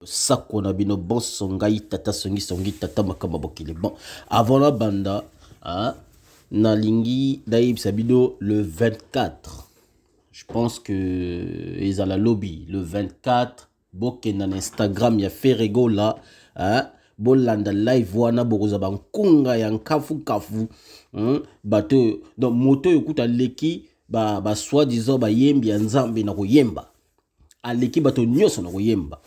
Sako na bino bonso ngai tata songi songi tata makambo bokili. Bon, avant la banda, hein, nalingi nayebisa bino le 24. Je pense que ezala lobi le 24 bokenda na Instagram ya Ferre Gola, hein, bolanda live wana bokozwa bankunga ya nkafu kafu, hein, bato donc moto oyo kuta leki ba, ba soi-disant bayembi ya Nzambe na koyemba. Aleki bato nyonso na koyemba.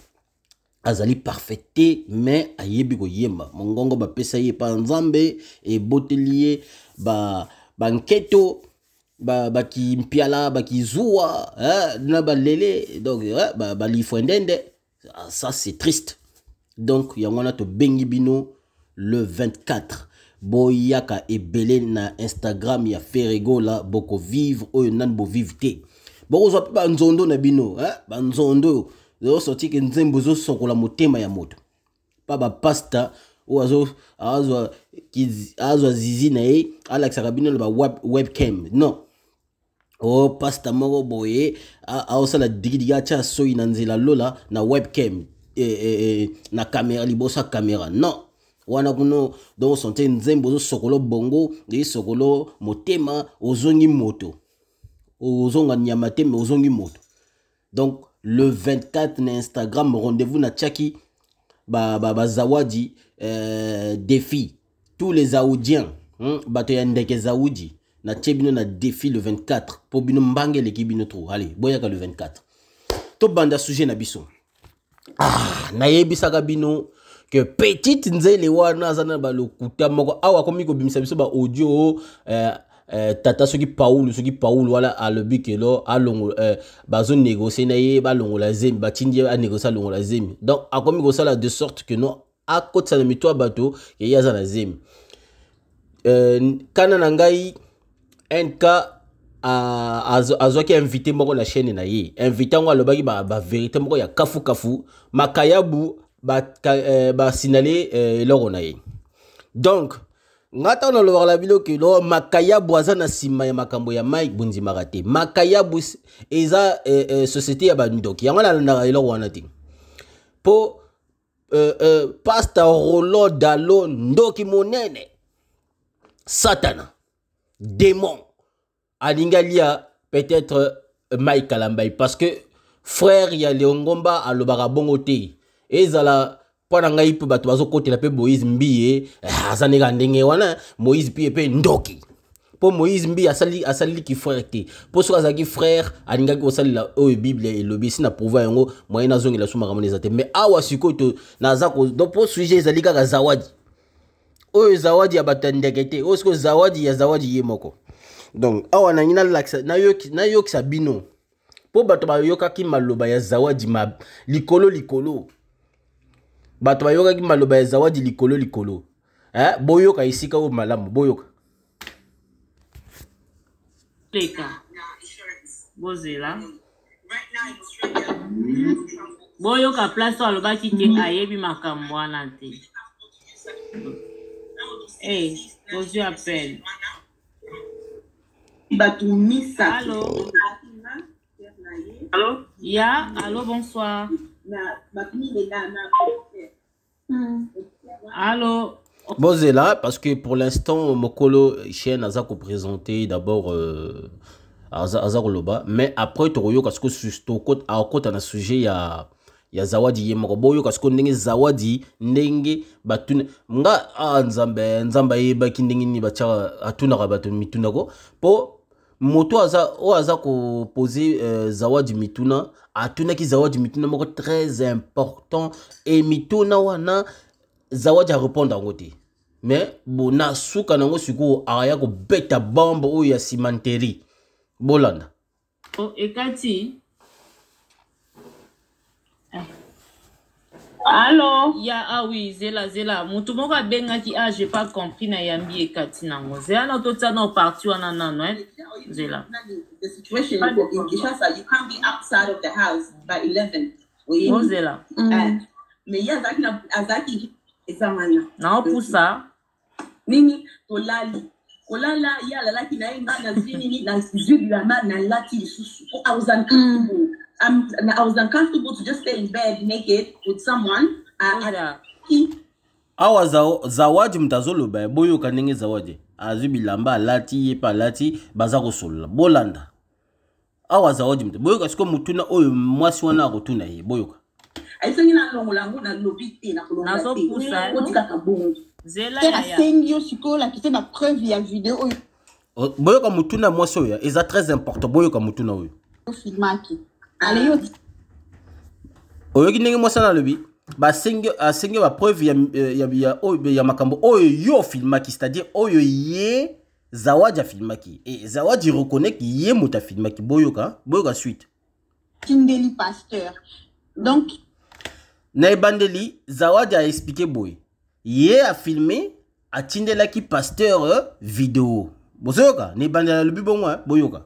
Azali parfait te, mais ayebi koyemba. Mongongo bapesa ye pa Nzambe, eboteli ye ba banketo, ba bakimpiala, bakizuwa, hein, na balele, donc hein, ba balifwendende. Ah, ça c'est triste. Donc yango wana tobengi bino le 24. Boyaka ebele na Instagram ya Ferre Gola, boko vivre oyo nani bo vivre te. Bokozwa pe ba nzondo na bino, hein, ba nzondo. Zo sorti ke nzembo zo sokola motema ya moto. Pa ba pasta oyo azo azwa azwa zizi na ye alakisaka bino na ba webcam. Non. Oh, pasta moko boye aosala digidigi atia soyi na nzela lola na webcam, na caméra liboso ya caméra. Non. Wana kuno donc sante nzembo ozo sokolo bongo, e sokolo motema, ozongi moto. Ozonga nyama te mais ozongi moto. Donc le 24 na Instagram rendez-vous na Tchaki ba ba, ba zawadi défi tous les Aoudiens, hein, bato ya ndeke Zawadi na tie bino na défi le 24 po bino mbange leki bino trop. Allez, boyaka le 24. To banda sujet na biso. Ah, nayebisaka bino que petite nzele wana aza na balokuta moko awa akomi kobimisa biso ba audio, tata soki Paul, soki Paul wala alobi ke lo alongo, bazo négocier na ye balongola zemi, batindi ye a négocier alongola zemi. Donc akomi kosala de sorte que non akotisa na mito ya bato ke ye aza na zemi. Kana na ngai NK azwaki invité moko na chaîne na ye. Invité yango alobaki ba vérité moko ya kafu kafu, makayabu ba signaler eloko na ye. Donc nga ntango nalobaka na bino ke lo makayabu aza na nsima ya makambo ya Mike bondimaka te. Makayabu eza société ya bandoki. Yango nalandaka eloko wana te. Po Pasteur Roland Dalo ndoki monene Satana démon alingi alia peut-être Mike Kalambay parce que frère ya Léon Ngomba alobaka bongo te. Ezala mpo na ngai mpe bato bazokotela mpe Moïse Mbiye, aza ndenge ndenge wana Moïse Mbiye mpe ndoki. Mpo Moïse Mbiye asaliki frère te. Mpo soki azalaki frère alingaki kosalela oyo Bible elobi si na prouva yango moyen nazongela so makambo eza te. Mais awa sikoyo to naza ko donc mpo sujet ezali kaka zawadi. Oyo zawadi ya bato ya ndeke te, oyo sikoyo zawadi ya zawadi ye moko. Donc awa nangi nalakisa, nayokisa bino mpo bato bayokaki maloba ya zawadi ma likolo likolo. Bato bayokaki maloba ya zawadi likolo likolo. Hein? Boyoka esika oyo malamu, boyoka. Leka. Bozela. Boyoka place oyo alobaki ke ayebi makambo wana te. Eh, bozwi appel. Bato misato. Allô? Allô? Ya, allô, bonsoir. Allô? Bozela, parce que pour l'instant, Mokolo chaîne aza ko présenter d'abord aza koloba, mais après tokoyoka ce que tokot akota na sujet ya Zawadi ye moko. Boyoka ce que ndenge Zawadi ndenge batuna nga, ah, Nzambe, Nzambe ayebaki ndenge nini batia atunaka bato mituna ko po moto aza oyo aza ko poser Zawadi mituna, atunaki Zawadi mituna moko très important et mituna wana Zawadi a répondre yango te. Mais bon, na suka nango sikoyo aya kobeta bombe oyo ya cimenterie. Bolanda. Oh, ekati. Allô? Ya, ah oui, zela, zela. Mutu moko abengaki, ah, j'ai pas compris na yambi ekati nango. Zela na totia na parti wana nano, hein. Zela. The situation in Kinshasa, you can't be outside of the house by 11. Oui. Bozela. Mais ye azalaki na azalaki eza wana. Na opusa. Nini tolali. Kolala ye alalaki na ye nga nazwi nini nazwi bilamba nalati lisusu. Po I was uncomfortable. I was uncomfortable to just stay in bed naked with someone. Awa Zawadi moto azoloba, boyoka ndenge Zawadi azwi bilamba alati, ye mpe alati, baza kosolola. Bolanda awa Zawadi moto, boyoka sikoyo motuna oyo mwasi wana akotuna ye, boyoka. Ayesangi nalongola yango, nalobi te, nakolongola te, otikaka bongo. Zela. Asengi yo sikoyo olakise bapreuve ya video oyo. Boyoka motuna mwasi oyo, eza très important. Boyoka motuna oyo. Ofilmaki ale yo. Oyoki ndenge mwasi wana alobi, basengi, asengi bapreuve ya, oyo, ya makambo oyo yo ofilmaki, c'est-à-dire oyo ye Zawadi afilmaki. E Zawadi reconnaît ye moto afilmaki. Boyoka, boyoka suite. Tindeli pasteur, donc Na ebandeli, Zawadi aexpliquer boye: ye afilme, atindelaki pasteur video. Bozoyoka, na ebandeli alobi bongo, boyoka.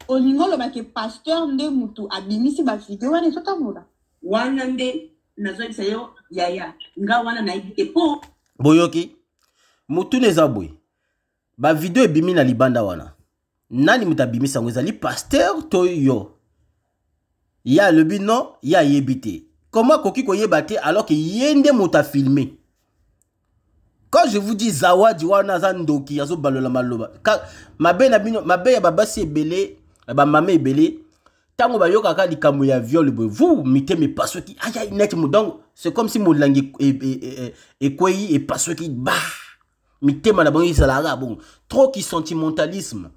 Olingi olobake pasteur nde mutu abimisi bavideo wana ezotambola? Wana nde nazoyebisa yo, yaya, nga wana nayebi te mpo Boyoki, motuna eza boye: bavideo ebimi na libanda wana, nani moto abimisi yango? Ezali pasteur to yo? Ye alobi non, ye ayebi te. Comment akoki koyeba te alors que ye nde moto afilme? Quand je vous dis, Zawadi wana aza ndoki, azobalola maloba. Mabe na bino, mabe ya babasi ebele, ya bamama ebele, ntango bayokaka likambo ya viol boye, vous mitema epasuki, ayai, neti donc c'est comme si molangi ekwei, epasuki ba mitema na bango, ezalaka bongo. Trop ki sentimentalisme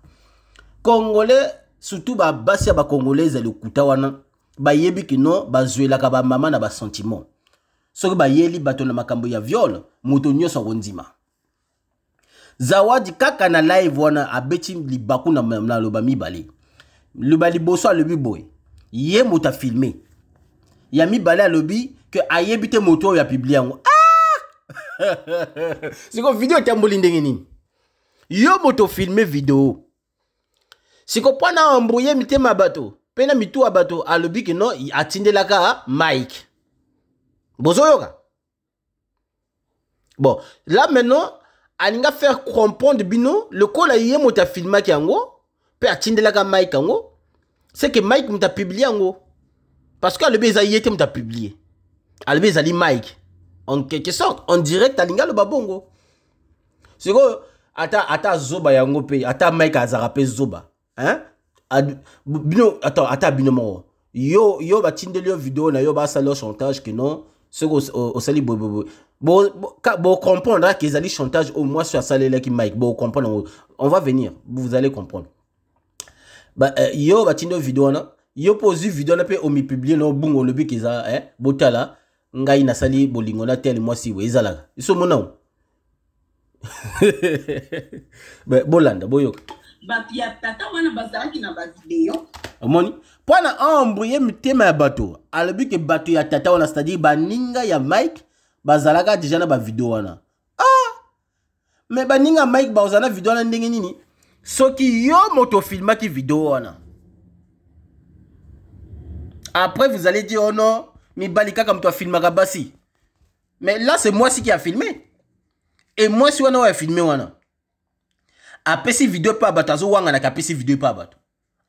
congolais, surtout babasi ya bacongolais, ezali lokuta wana. Bayebi kino bazwelaka bamama na basentiment. Soki bayeli bato na makambo ya viol, moto nyonso akondima. Zawadi kaka na live wana abeti libaku na loba mibale. Loba liboso, alobi boye, ye moto afilme. Ya mibale, alobi ke ayebi te moto oyo apublier yango. Ah! Siko video etamboli ndenge nini? Yo moto ofilme video, siko mpo na embrouiller mitema ya bato mpe na mitu ya bato, alobi ke non, atindelaka Mike. Bozoyoka? Bon, là maintenant alinga faire comprendre bino lokola ye moto afilmaki yango mpe atindelaka Mike yango, c'est que Mike moto apublier yango, parce que alobi eza ye te moto apublier, alobi ezali Mike. En quelque sorte, en direct alingi aloba bongo. Sikoyo ata zoba yango mpe, ata Mike azalaka mpe zoba, hein? Bino ata, ata bino moko, yo batindeli yo video na yo, basali yo chantage ke non, soki osali boye, bocomprendre ke ezali chantage oyo mwasi asalelaki Mike. Bocomprendre yango, on va venir, vous allez comprendre. Ba, yo batindi yo video wana, yo mpo ozwi video wana mpe omipublier na obunga, olobi ke eza, botala ngai nasali bolingo na tel mwasi boye. Ezalaka iso mona. Bolanda, boyoka. Bato ya tata wana bazalaki na bavideo. Omoni, mpo na embrouiller mitema ya bato, alobi ke bato ya tata wana, c'est-à-dire baninga ya Mike, bazalaka déjà na bavideo wana. Ah, mais baninga ya Mike bazala na video wana ndenge nini soki yo moto ofilmaki video wana? Après vous allez dire: oh non, mibali kaka moto afilmaka basi. Mais là c'est mwasi qui a filmé, et mwasi wana oyo afilme wana apesi video mpe ya bato, azowanganaka, apesi video mpe ya bato,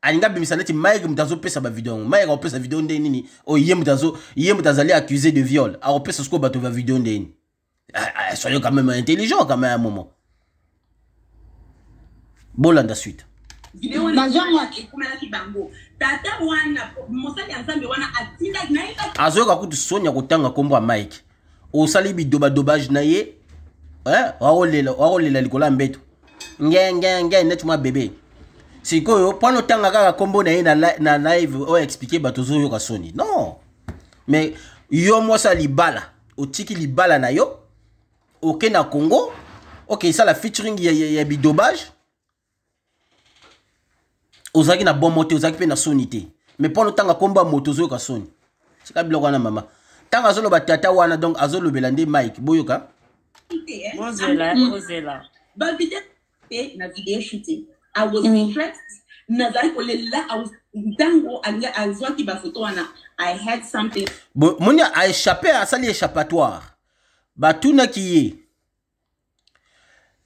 alingi abimisa neti Mike moto azopesa bavideo yango. Mike akopesa video ndenge nini oyo ye moto azo, ye moto azali accusé de viol, akopesa sikoyo bato bavideo ndenge nini? Ah, ah, soyons quand même intelligent quand même à un moment. Bolanda suite. Video wana ekomelaki bango. Tata wana, mosali ya Nzambe wana, atindaki, nayebaki. Azoyoka kutu soni ya kotanga nkombo ya Mike. Osali bidobadobage na ye, wakolela likolo ya mbeto nge nge nge neti mwa bebe. Sikoyo mpona otanga kaka nkombo na ye na live oyo expliquer bato, ozoyoka soni. Non, mais yo mwasi ya libala, otiki libala na yo, oke na Congo, oke esala featuring ya bidobage. Ozalaki na bomo te, ozalaki mpe na soni te, mais mpona otanga nkombo ya moto, ozoyoka soni. Tika biloko wana, mama. Ntango azoloba tata wana, donc azolobela nde Mike. Boyoka. Ozela, ozela. Bavideo te, na video shooting I was stressed, nazali kolela. Ntango azwaki bafoto wana, I had something. Moni aéchappé, asali échappatoire. Batunaki ye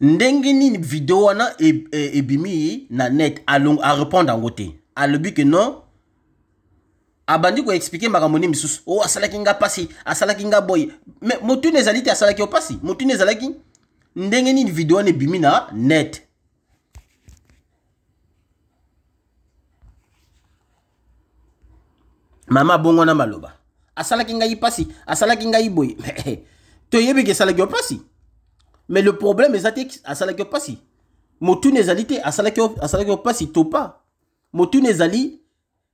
ndenge nini video wana ebimi na net, arépondre yango te. Alobi ke non. Abandi koexplike makambo nde misusu. O oh, asalaki nga mpasi, asalaki nga boye. Mais motuna ezali te asalaki yo mpasi. Motuna ezalaki ndenge nini video wana ebimi na net. Mama abongwana maloba. Asalaki ngai mpasi, asalaki ngai boye. Toyebi ke esalaki yo mpasi. Mais le problème eza te asalaki yo mpasi. Motuna ezali te asalaki yo mpasi to pas. Motuna ezali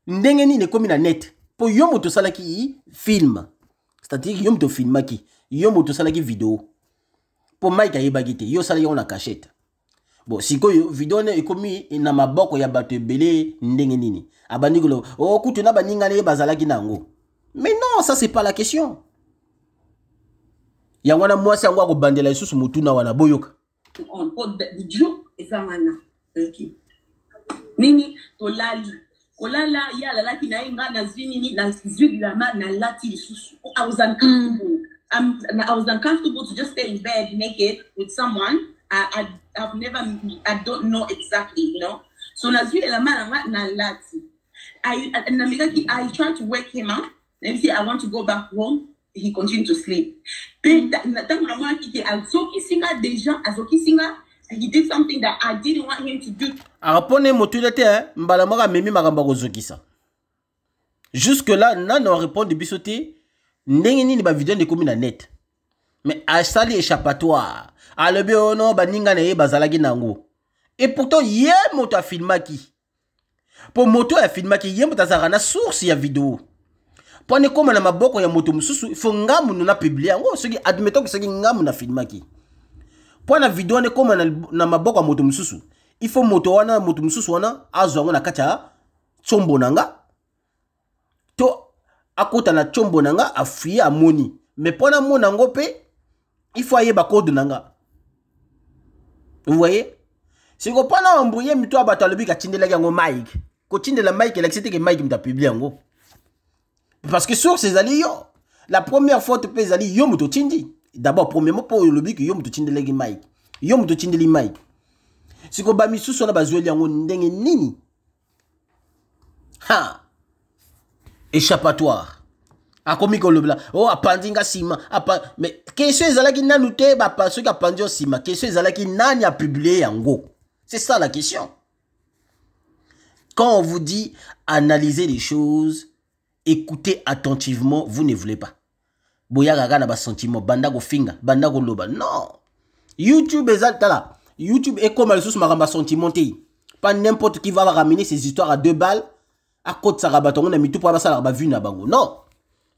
ndenge nini ekomi na net. Po yo moto osalaki film. C'est-à-dire yo moto ofilmaki, yo moto osalaki video. Po Mike ayebaki te, yo osalaki yango na cachette. Bon, sikoyo video wana ekomi na maboko ya bato ebele ndenge nini? Abandi koloba, oh kutu na baninga na ye bazalaki na yango. Mais non, ça c'est pas la question. Yango wana mwasi yango akobandela lisusu motuna wana, boyoka. Eza wana. Okay. Nini tolali kolala ye alalaki na ye, nga nazwi nini, nazwi bilamba nalati lisusu. I was uncomfortable. I was uncomfortable to just stay in bed naked with someone I've never, I don't know exactly. So nazwi elamba na nga nalati. Namekaki, I tried to wake him up. Let me say, I want to go back home. He continued to sleep. Pe ntango namonaki ke azokisi nga déjà, azokisi nga, he did something that I didn't want him to do. Arapone motuna te, mbala moko amemi makambo ya kozokisa. Jusque là, nano arépondre biso te ndenge nini ba video ekomi na net. Mais asali échappatoire. Alobi oh non, baninga na ye bazalaki nango. Et pourtant ye moto afilmaki. Po moto afilmaki, ye moto azalaka na source ya video. Po ane koma na maboko ya moto mosusu, il faut nga moto na publier yango. Soki admettons que soki nga moto na filmaki. Po na video ane koma na maboko ya moto mosusu, il faut moto wana, moto mosusu wana azwa yango na kati ya tsombo na nga. To akota na tsombo na nga, afuye amoni. Mais po na mona yango pe, il faut ayeba code na nga. Vous voyez? Siko po na embrouiller mito ya bato alobi katindelaki yango Mike. Kotindela Mike elakisi te ke Mike moto apublie yango. Parce que source ezali yo. La première faute pe ezali yo moto otindi. D'abord, premièrement, po olobi ke yo moto otindelaki Mike. Yo moto otindeli Mike. Siko ba misusu wana bazweli yango ndenge nini? Ha! Échappatoire. Akomi kolobela, oh apandi nga sima, mais question ezalaki nanu te, ba soki apandi yo sima, question ezalaki nani a publié yango. C'est ça la question. Quand on vous dit analysez les choses, écoutez attentivement, vous ne voulez pas. Boyaka kaka na ba sentiment, banda kofinga, banda koloba. Non. YouTube eza tala. YouTube ekoma lisusu makambo ya sentiment te. Pas n'importe qui va ramener ces histoires à 2 balles. Akotisaka bato yango na mitu po basalaka ba vue na bango. Non.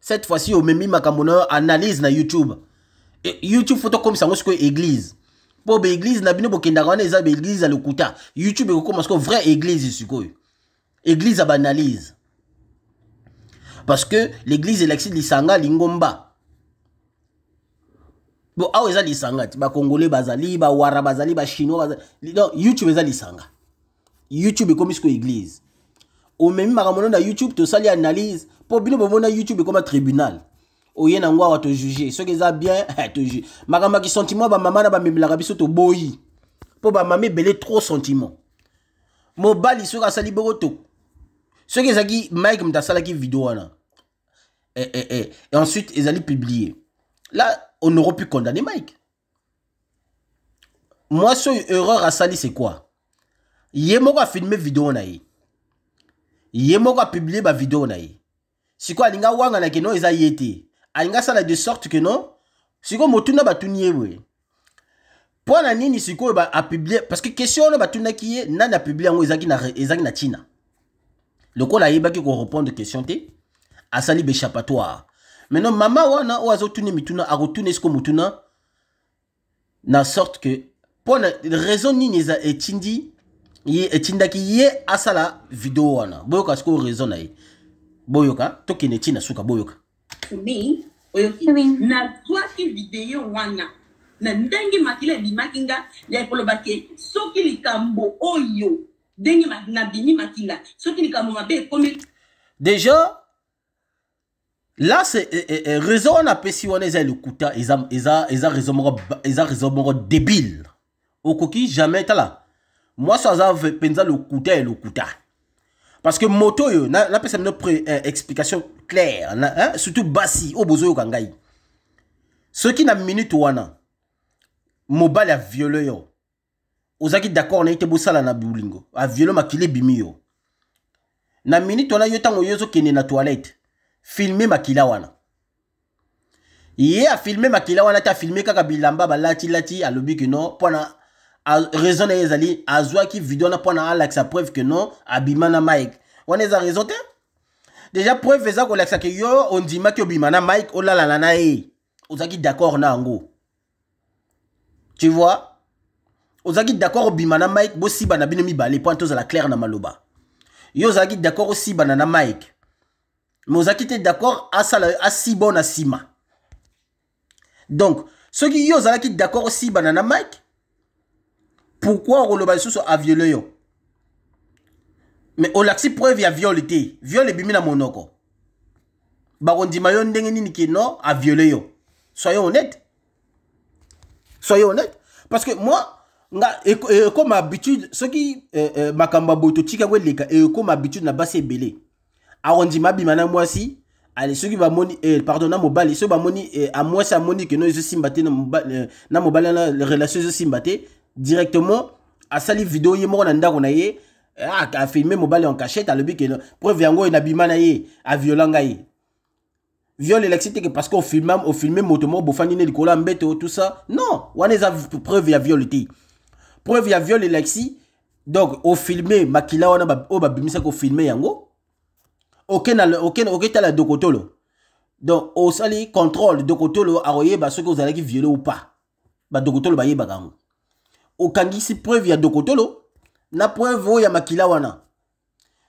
Cette fois-ci, omemi makambo na analyse na YouTube. Et YouTube faut tokomisa yango sikoyo église. Po ba église na bino bokendaka wana eza ba église ya lokuta. YouTube ekokoma sikoyo vraie église sikoyo. Église ya ba analyse. Parce que l'église elakisi lisanga lingomba. Bon, awa eza lisanga ti ba Congolais bazali, ba Wara bazali, ba Chinois bazali. Donc YouTube eza lisanga. YouTube ekomi sikoyo église. Omemi makambo na YouTube tosali analyse po bino bomona YouTube ekoma tribunal. Oye na ngwa to juger. Soki eza bien to juger. Makambo ki sentiment ba mama na ba memelaka biso to boyi. Po ba mama ebele trop sentiment. Mobali soki asali boko to. Soki ezaki Mike moto asalaki video wana. Et ensuite ezali publié. Là, on aurait pu condamner Mike. Moi, ce erreur asali, c'est quoi? Ye moko a filmé vidéo na ye. Ye moko a publié ba vidéo na ye. Siko alinga wanga na ke non eza ye te. Alinga sala de sorte que non. Siko motuna batuni ye boye. Pona na nini sikoyo ba a publié? Parce que question wana batunaki ye, nani a publié yango ezaki na, ezaki na China. Lokola ayebaki ko répondre question te, asali béchappatoire. Maintenant mama wana oyo azotuna mituna, akotuna esiko motuna na sorte que pona raison nini eza etindi ye, etindaki ye asala video wana. Boyoka sikoyo raison na ye. Boyoka, tokende ti na suka, boyoka. Me, oyoki. Oui. Nazwaki video wana na ndenge makila ebimaki nga ya koloba ke soki likambo oyo ndenge nabimi makila, soki likambo mabe ekomi. Déjà là c'est raison wana apesi wana eza lokuta, eza, eza, eza raison moko ba, eza raison moko débile. Okoki jamais tala. Moi so aza penza lokuta ya lokuta. Parce que moto oyo napesa bino explication claire na, hein? Surtout basi oyo bozoyoka ngai, soki na minute wana mobali aviole yo, ozalaki d'accord na ye te, bosala na bolingo, aviole, makila ebimi yo na minute wana, yo ntango yo ozokende na toilette, filme makila wana. Ye afilme makila wana te, afilme kaka bilamba balatilati. Alobi ke non, mpona raison na ye ezali azwaki video wana mpona alakisa preuve ke non, abima na Mike. Wana eza raison te. Déjà preuve eza kolakisa ke yo ondimaki obima na Mike, olalana na ye, ozalaki d'accord na yango. Tu vois, ozalaki d'accord obima na Mike, bosiba na bino mibale. Mpo tozala claire na maloba, yo ozalaki d'accord osibana na Mike, mais ozalaki te d'accord asala asiba na nsima. Donc soki yo ozalaki d'accord osibana na Mike, pourquoi okoloba lisusu aviole yo? Mais olakisi preuve ya viol te. Viol ebimi na monoko, bakondima yo ndenge nini ke non, aviole yo? Soyons honnête, soyons honnête, parce que moi nga ekoma habitude. Soki makambo ya boye totika yango eleka, ekoma habitude na basi ebele. Akondima abima na mwasi ale soki bamoni pardon, na mobali, soki bamoni amwasi amoni ke no, ezosimba te na mobali na relation ezosimba te, directement asali video ye moko na ndako na ye, afilme mobali en cachette, alobi ke preuve yango oyo, nabima na ye, aviola ngai. Viol elakisi te ke parce que ofilme moto moko bofandi ne likolo ya mbeto, tout ça. Non, wana eza preuve ya viol te. Preuve ya viol elakisi donc ofilme makila wana oyo babimisaki, ofilme yango, oketala dokotolo, donc osali contrôle, dokotolo akoyeba soki ozalaki violé ou pas. Badokotolo bayebaka yango. Okangisi preuve ya dokotolo na preuve oyo ya makila wana.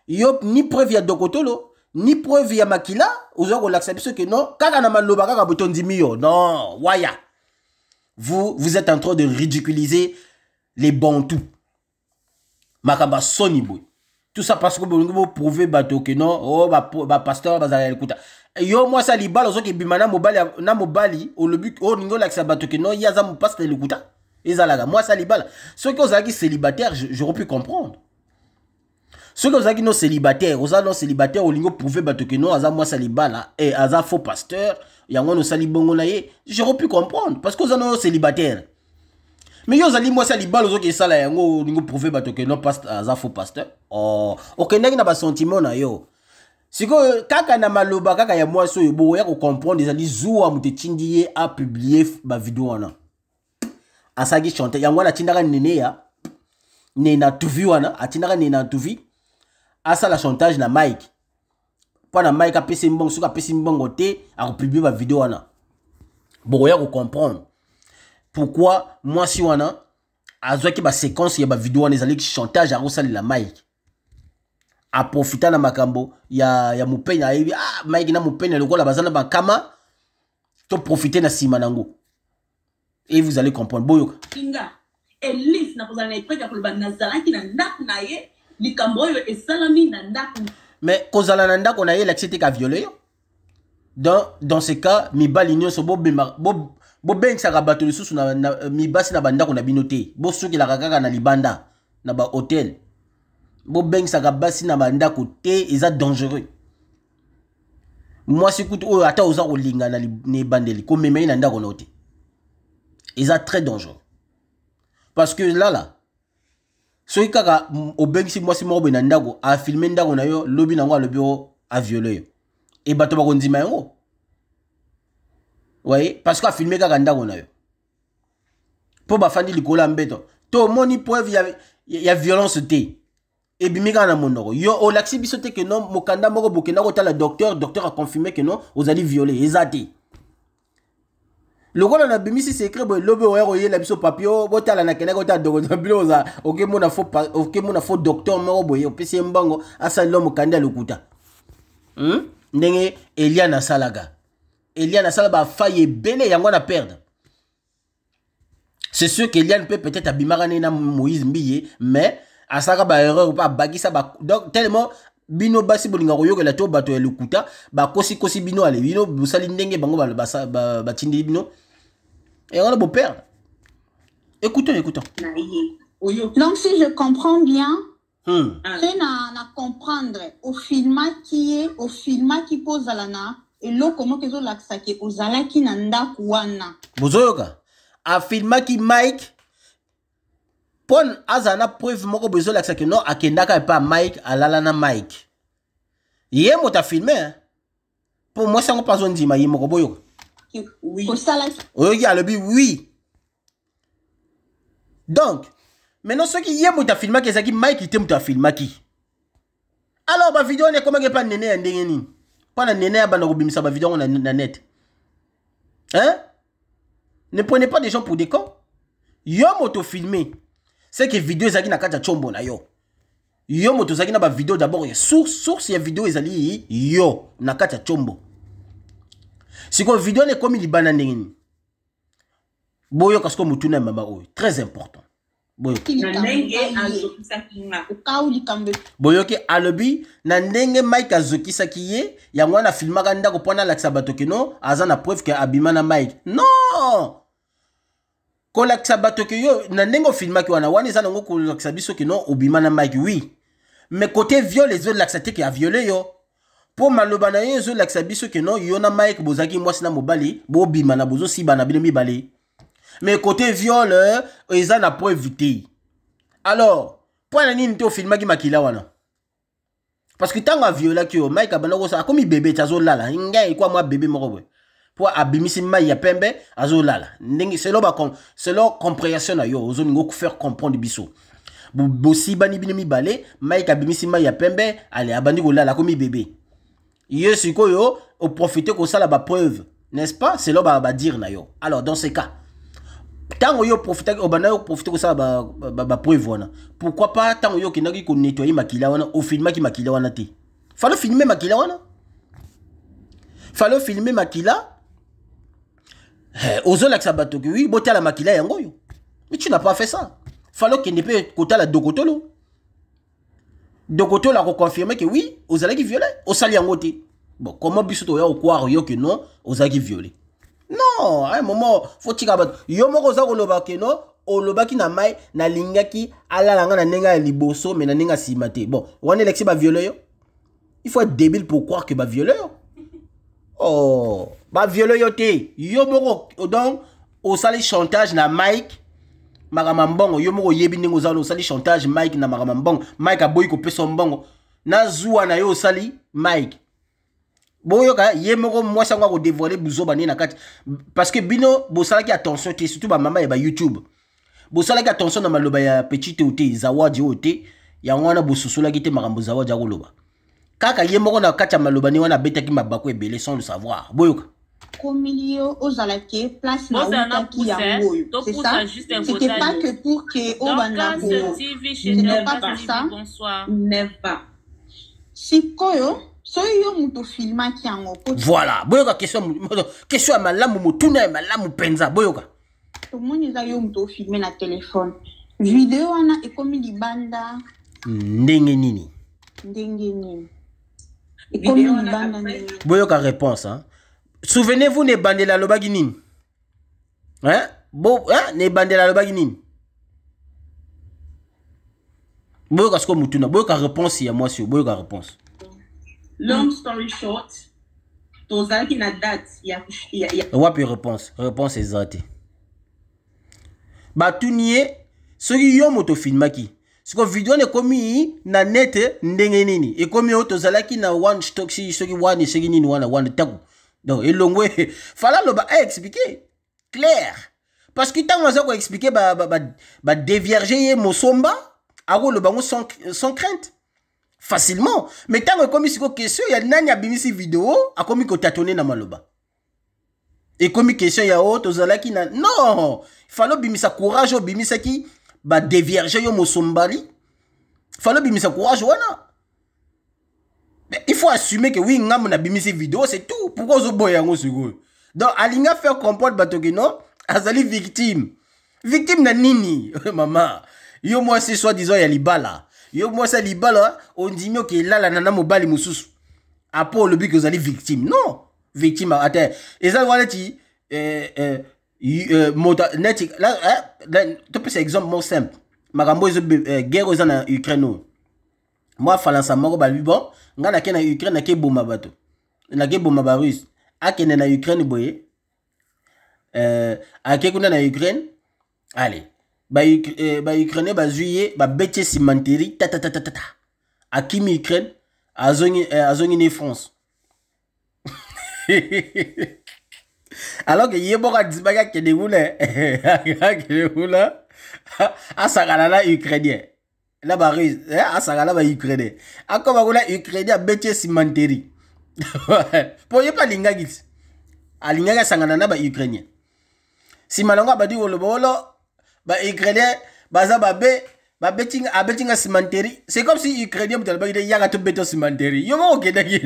Yo ni preuve ya dokotolo ni preuve ya makila, oza kolakisa biso ke non, kaka na maloba kaka boye tondimi yo. Non, waya, vous, vous êtes en train de ridiculiser les Bantous. Makambo ya soni boye, tout ça parce que bolingi boprouve bato ke non, oh, bapasteur bazala ya likuta. Yo mwasi ya libala ozoki ebima na mobali, na mobali olobi olingi olakisa bato ke non, ye aza mopasteur ya likuta. Ezalaka mwasi ya libala. Soki ozalaki célibataire, j'aurais pu comprendre. Soki ozalaki no célibataire, oza no célibataire, olingi oprouve bato ke non, aza mwasi ya libala e aza faux pasteur, yango wana osali bongo na ye, j'aurais pu comprendre parce que oza no célibataire. Mais yo ozali mwasi ya libala, ozoki esala yango, olingi oprouve bato ke non, aza faux pasteur. Oh, okendaki na basentiment na yo. Sikoyo kaka na maloba kaka ya mwasi oyo, boya kocomprendre ezali zuwa moto etindi ye apublie bavideo wana. Asalaki chantage yango wana, atindaka nene ya Nena Tuvi wana, atindaka Nena Tuvi asala chantage na Mike mpo na Mike apesi mbongo. Soki apesi mbongo te, akopublie bavideo wana. Bokoya kocomprendre pourquoi mwasi wana azwaki baséquence ya bavideo wana. Ezalaki chantage akosalela Mike. Aprofita na makambo ya Mopenya. Ayebi, ah, Mike na Mopenya lokola baza na bakama, to profite na nsima nango et vous allez comprendre. Boyoka. Nga Elise nakozala na épreuve ya koloba nazalaki na ndako na ye, likambo oyo esalami na ndako. Mais kozala na ndako na ye elakisi te ka viole yo. Dans ce cas, mibali nyonso bobengisaka bato lisusu na mibasi na bandako na bino te. Bosukelaka kaka na libanda na bahotel. Bobengisaka basi na bandako te, eza dangereux. Mwasi kutu oyo ata oza kolinga na ebandeli, komema ye na ndako na yo te, eza très dangereux. Parce que lala, soki kaka obengisi mwasi moko boye na ndako, afilme ndako na yo, lobi nango alobi o aviole yo, e bato bakondima yango waye, parce que afilme kaka ndako na yo mpo bafandi likolo ya mbeto. To omoni preuve ya violence te, ebimi kaka na monoko. Yo olakisi biso te ke non, mokanda moko bokenda kotala docteur, docteur aconfirme ke non, ozali violé, eza te. Lokola nabimisi secret boye, lobi oya koyela biso papier o botala, nakendaki kotala dokotolo bino, oza okemona faux docteur moko boye, opesi ye mbongo, asaleli mokanda ya lokuta, Ndenge Eliane asalaka, Eliane asala bafai ebele, yango na perdre. C'est sûr qu'Eliane peut-être abimaka ne na Moïse Mbiye, mais asalaka baerreur mpe abakisa donc tellement bino basi bolinga koyokela to bato ya lokuta bakosikosi bino, ale bino bosali ndenge bango batindeli bino, yango wana boperdre. Écoutons, écoutons. Na ye oyo. Donc, si je comprends bien, Ah. Soki na comprendre, ofilmaki ye, ofilmaki mpo ozala na eloko moko ezolakisa ke ozalaki na ndako wana. Bozoyoka, afilmaki Mike mpo azala na preuve moko boye ezolakisa ke non, akendaka epa Mike, alala na Mike. Ye moto afilme mpo mwasi yango mpe azondima ye moko. Boyoka. Oui. Osalaki. Oyoki, alobi oui. Donc maintenant, soki ye moto afilmaki, ezalaki Mike te moto afilmaki, alors bavideo wana ekomaki epa Nene ya ndenge nini? Mpo na Nene abanda kobimisa bavideo yango na net, hein? Ne prenez pas des gens pour des cons. Yo moto filmé, c'est que vidéo ezalaki na kati ya tshombo na yo. Yo moto ozalaki na bavideo d'abord, ya source ya video ezali yo na kati ya tshombo. Sikoyo video wana ekomi libanda ndenge nini? Boyoka sikoyo motuna ya mama oyo, très important. Boyoka. Na Likambo ndenge ngai ye azokisaki nga. Okau likambo. Boyoki, alobi na ndenge Mike azokisaki ye, yango wana afilmaka ndako mpo alakisa bato ke non, aza na preuve ke abima na Mike. Non, kolakisa bato ke yo na ndenge ofilmaki wana, wana eza nango kolakisa biso ke non, obima na Mike, oui, mais côté viol ezolakisa te ke aviole yo, mpo maloba na ye ezolakisa biso ke non, yo na Mike bozalaki mwasi na mobali, bobima na bozosiba na bino mibale, mais côté viol eza na preuve te. Alors mpo na nini te ofilmaki makila wana? Parce que ntango aviolaki yo, Mike abanda kosala, akomi bebe ti azolala, ngai ekwa mwa bebe moko boye, mpo abimisi mai ya pembe, azolala ndenge selon compréhension na yo ozolinga ofaire comprendre biso. Bosibani bino mibale, Mike abimisi mai ya pembe, ale abandi kolala, akomi bebe. Ye sikoyo oprofite kosala bapreuve, n'est-ce pas, selon badire na yo. Alors dans ce cas, ntango yo profitaki, obanda yo profite kosala bapreuve wana, pourquoi pas ntango yo okendaki konettoyer makila wana, ofilmaki makila wana te? Fallait filmer makila wana, fallait filmer makila. Ozolakisa bato ke oui, botala makila yango oyo. Mais tu n'as pas fait ça. Fallait okende mpe kotala dokotolo, dokotolo akoconfirme ke oui, ozalaki violé. Osali yango te. Bon, comment biso toya kocroire yo ke non, ozalaki violé? Non, à un moment faut tika bato. Yo moko oza koloba ke non, olobaki na mai nalingaki alala nga na ndenge ya liboso, mais na ndenge ya nsima te. Bon, wana elakisi baviole yo? Il faut être débile pour croire que baviole yo. Oh, baviole yo te. Yo moko donc osali chantage na Mike, makambo ya mbongo. Yo moko oyebi ndenge oza wana, osali chantage Mike na makambo ya mbongo. Mike aboyi kopesa mbongo na zuwa na yo, osali Mike. Boyoka, ye moko mwasi yango akodévoile buzoba nde na kati, parce que bino bosalaki attention te, surtout bamama ya baYouTube, bosalaki attention na maloba ya petite oyo te, Zawadi oyo te. Yango wana bosusolaki te makambo Zawadi akoloba. Kaka ye moko na kati ya maloba ne wana abetaki mabako ebele sans le savoir. Boyoka. Komili yo ozalaki place na Bozala na outaki pouce, yango oyo, c'est topusa ça? juste un C'était pas votage. que pour ke obanda Dorcas ko TV chez C'était pas Dorcas pour TV, ça. bonsoir. Never. Sikoyo soki yo moto ofilmaki yango po Voilà, boyoka question, question ya malamu, motuna ya malamu mpenza. Boyoka. Tomoni eza yo moto ofilme na telefone, video wana ekomi libanda ndenge nini? Ndenge nini ekomi Video wana libanda? après Ndenge Boyoka réponse, hein? Souvenez-vous, na ebandela alobaki nini, hein? Bo, hein? Na ebandela alobaki nini? Boyoka sikoyo motuna, boyoka réponse ya mwasi oyo, boyoka réponse. Long story short, tozalaki na date ya Wapi réponse? Réponse eza te. Batuni ye soki yo moto ofilmaki, siko video wana ekomi na net ndenge nini? Ekomi oyo tozalaki na one stock, si soki wana soki nini wana wana tako. Donc elongwe, fala aloba, aexplike clair, parce que ntango aza koexplike, badévierge ye mosomba, akoloba yango sans crainte, facilement. Mais ntango ekomi siko question ya nani abimisi video, akomi kotatone na maloba. Ekomi question ya oyo tozalaki na, non, fallait obimisa courage oyo obimisaki badévierge yo mosombali. Fallait obimisa courage wana. Mais il faut assumer que oui, ngambo nabimisi vidéo, c'est tout. Pourquoi ozoboya yango sikoyo? Donc alinga faire comprendre bato ke non, azali victime. Victime na nini? Mama, yo mwasi soi disant ya libala, yo mwasi ya libala, ondimi oke elalana na mobali mosusu, apo olobi ke ozali victime. Non, victime ata eza wana ti moto neti topesa exemple moko simple. Makambo ezo guerre oyo eza na Ukraine oyo. Mwa falansa moko balobi bon, nga nake na Ukraine, nake boma bato, nake boma barusse. Akende na Ukraine boye, ake kuna na Ukraine, allez, baukrainien ba bazwi ye, babeti ye cimenterie tatatatatata, akimi Ukraine, azongi, azongi ne France, alors que ye moko andimaki akende kuna, akende kuna asakana na ukrainien na barusse, asakana na baukrainien, akoma kuna ukrainien abeti ye cimenterie, mpo ye mpe alingaki ti alingaki asangana na baukrainien. Nsima nango abandi koloba olo baukrainien baza babe, babeti, abeti nga cimenterie. C'est comme si ukrainien moto alobaki te: "Yaka tobeta cimenterie." Yo moko okendaki,